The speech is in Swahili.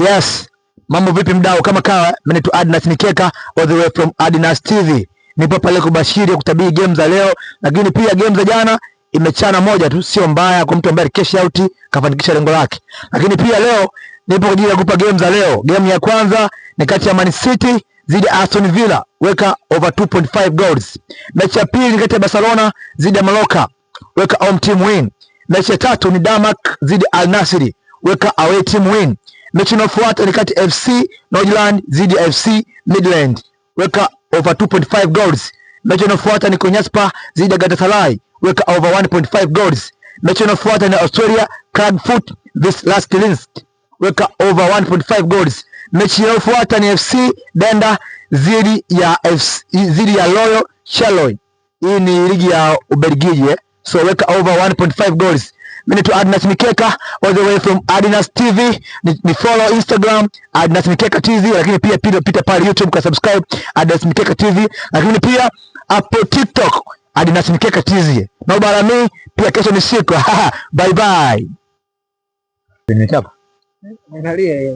Yes, mambo vipi mdau? Kama kawa, mimi naitwa Adnas Mikeka all the way from Adnas TV. Nipo pale kubashiri kutabiri game za leo, lakini pia game za jana imechana moja tu, sio mbaya kwa mtu ambaye cash out kafanikisha lengo lake. Lakini pia leo nipo kwa ajili ya kupa game za leo. Game ya kwanza ni kati ya Man City dhidi ya Aston Villa, weka over 2.5 goals. Mechi ya pili ni kati ya Barcelona dhidi ya Mallorca, weka home team win. Mechi ya tatu ni Damac dhidi ya Al Nassr, weka away team win. Mechi inayofuata ni kati ya FC Nordsjælland dhidi ya FC Midtjylland, weka over 2.5 goals. Mechi inayofuata ni Konyaspor dhidi ya Galatasaray, weka over 1.5 goals. Mechi inayofuata ni Austria Klagenfurt vs Lask Linz, weka over 1.5 goals. Mechi inayofuata ni FC Dender dhidi ya Royal Charleroi. Hii ni ligi ya Ubelgiji, eh? So weka over 1.5 goals. Mimi naitwa Adnas Mikeka all the way from Adnas TV. Ni follow Instagram Adnas Mikeka TV, lakini pia pita pale YouTube ka subscribe Adnas Mikeka TV, lakini pia hapo TikTok Adnas Mikeka TV. No bara mi pia kesho ni siku. Bye bye. Nimechapa. Angalia.